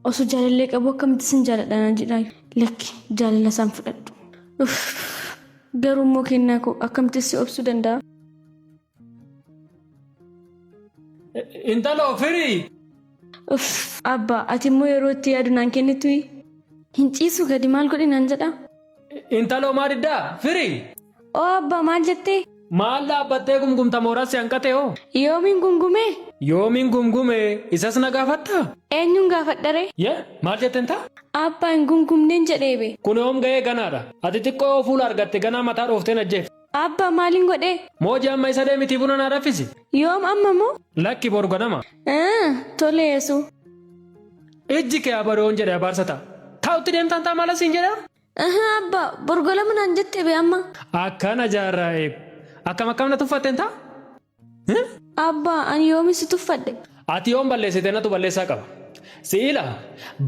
Osoo jaalallee qabuu akkamitti sin jaaladha naan jedhaayu. Lakki jaalala isaan fudhadhu. Uff garuu immoo kennaa koo akkamitti si obsuu danda'a? Intaloo firii! Uff abbaa ati immoo yeroo itti yaadu naan kennituyi. Hin ciisu gadi maal godhi naan jedha? Intaloo maa diddaa? Firii! Oo abbaa maal jettee? Maal dhaabbattee gumgumta mooraa si hanqate hoo? Yoomiin gungumee? Yoomiin gumgume isas na gaafattaa? Eenyuun gaafadharee? Yee maal jetten taa? Abbaa hin gungumneen jedheebe. Kun yoom ga'ee ganaadha. Ati xiqqoo yoo fuula argatte ganaa mataa dhooftee na ajjeefta. Abbaa maaliin godhee? Mooji amma isa deemitii buna naa danfisi. Yoom amma moo? Lakki boru ganama. Ah, tole Yesu. Ijji kee abadoon jedhe abaarsa ta'a. Taa'utti deemtaan taa maala siin jedhaa? Aha abbaa boru ganama naan jette be amma. Akkana jaarraa eegu. Akkam akkam na tuffatteen taa? Abbaa ani yoomin si tuffadhe? Ati yoom balleessite natu balleessaa qaba. Si'ila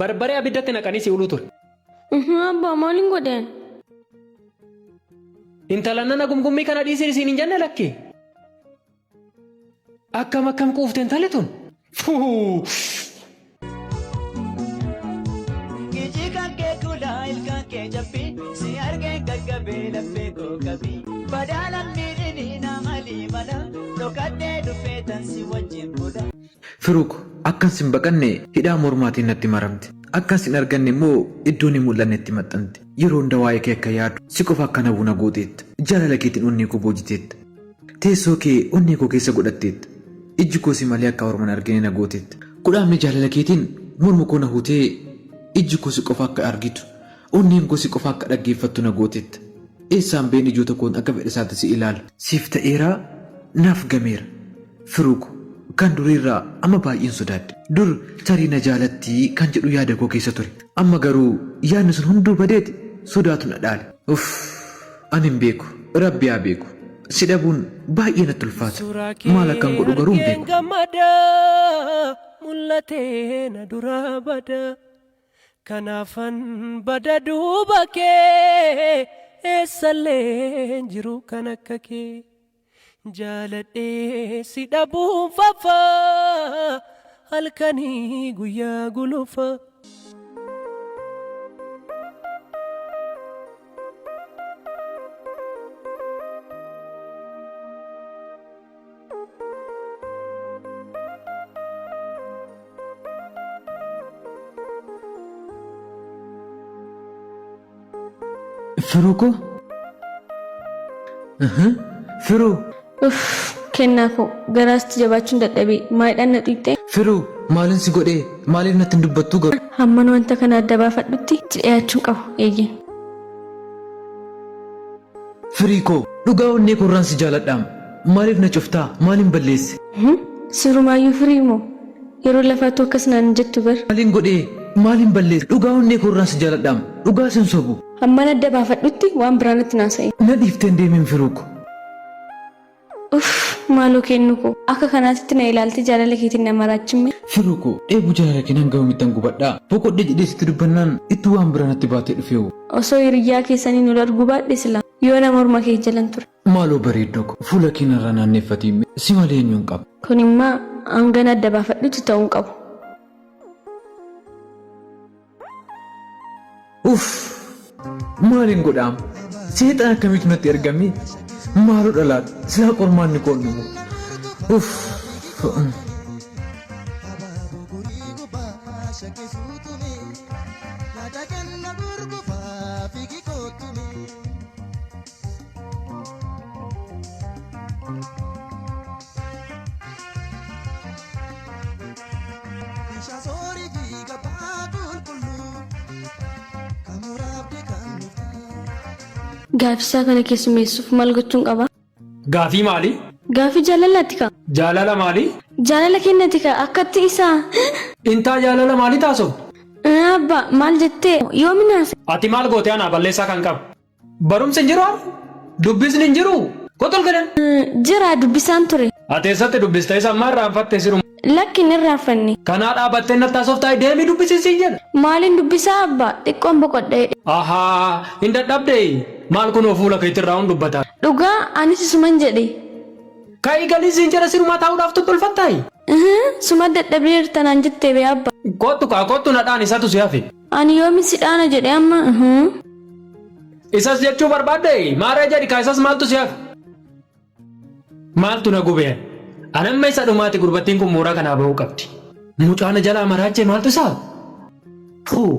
barbaree abiddatti naqanii si uluu ture. Abbaa maalin godhe ani? Intala nana gumgummii kana dhiisii siin hin jenne lakki. Akkam akkam quufte intalli tun. Fuu. Iji kan kee kuulaa ilkaan kee cabbii si argee gaggabee laphee koo qabii badaalaan miidhini nama liimala dhokadhee dhufee tan si wajjin bula. Firuu ko, akkan sin baqanne hidhaa mormaatiin natti maramte. Akkan sin arganne immoo iddoon hin mul'annetti maxxante. Yeroo hunda waa'ee kee akka yaadu, si qofa akkan hawwu na gooteetta. Jaalala keetiin onnee koo boojiteetta. Teessoo kee onnee koo keessa godhatteetta. Ijji koo si malee akka orma hin argine na gooteetta. Kudhaamni jaalala keetiin morma koo na huutee ijji koo si qofa akka argitu, onneen koo si qofa akka dhaggeeffattu na gooteetta. Eessaan ba'een ijoota koon akka fedha isaatti si ilaala. Siif ta'eera, naaf gameera. Firuu ko, kan duriirraa amma baay'een sodaadhe. Dur tarii na jaalatti kan jedhu yaada koo keessa ture. Amma garuu yaadni sun hunduu badeeti sodaatu na dhaale. Uff! Ani hin beeku. Rabbi haa beeku. Si dhabuun baay'ee natti ulfaata. Suuraa Maal kee akkan godhu garuu hin argeen beeku. gammada mul'atee na duraa bada kanaafan bada duuba kee eessallee hin jiru kan akka kee jaaladhee si dhabuun fafa halkanii guyyaa gulufa. Firuu koo? Firuu! Uff kennaa koo garaa sitti jabaachuun dadhabee maayidhaan na xuqxee? Firuu! Maalin si godhee? Maaliif natti hin dubbattuu garuu? Hamman wanta kana adda baafadhutti itti dhiyaachuun qabu eeyyeen. Firii koo! Dhugaa onnee koorraan si jaaladhaam. Maaliif na cuftaa? Maalin balleesse? Sirumaayyuu firii moo? Yeroo lafaattuu akkas naan hin jettu bar. Maalin godhee? Maalin balleesse? Dhugaa onnee koorraan si jaaladhaam. Dhugaa sin sobu. Hamman adda baafadhutti waan biraa natti hin haasa'in. Na dhiiftee hin deemin firuu ko. Uff maaloo kennuu koo akka kanaatitti na ilaaltee jaalala keetiin na maraachimmee. Firuu koo dheebuu jaalala keen hanga yoomittan gubadhaa? Boqodhe jedhee sitti dubbannaan ittuu waan biraa natti baatee dhufeewu. Osoo hiriyyaa keessaniin wal arguu baadhe silaa yoona morma kee jalan ture. Maaloo bareedduu ko fuula kee narraa naanneeffatiimmee si malee eenyuun qaba? Kunimmaa hangan adda baafadhutti ta'uu hin qabu. Uff! Maalin godha amma? Seexana akkamiitu natti ergamee? Maaloo laata? Silaa qormaanni koo hin dhumu. Uff! Gaaffisaa kana keessummeessuuf maal gochuun qaba? Gaafii maalii? Gaaffii jaalalaati kaa. Jaalala maalii? Jaalala kennati kaa akkatti isaa. Intaa jaalala maalii taasoftu? Abba maal jettee yoomi naasa? Ati maal goote anaa balleessaa kan qabu? Barumsi hin jiru har'a? Dubbisni hin jiru? Kottu ol galan. Jira dubbisaan ture. Ati eessatti dubbista isa ammaa irraanfatte siruma. Lakki hin irraanfanne. Kanaa dhaabattee natti haasoftaa deemii dubbisi siin jedha. Maaliin dubbisaa abbaa xiqqoon boqodha jedhe. Ahaa hin dadhabdee maal kunoo fuula keetirraa hun dubbata. Dhugaa anis isuman jedhe. Ka'ii galii siin jedha sirumaa taa'uudhaaf tottolfattaayi. Suma dadhabdeerta naan jettee bee abba. Kottu kaa kottu na dhaan isatu si hafe. Ani yoomin si dhaana jedhe amma? Uhuu. Isas jechuu barbaadde maaree jedhi kaa isas maaltu si hafe? Maaltu na gube ani? An amma isa dhumaati gurbattiin kun mooraa kanaa bahuu qabdi. Mucaa na jalaa maraachee maaltu isaa? Fuu.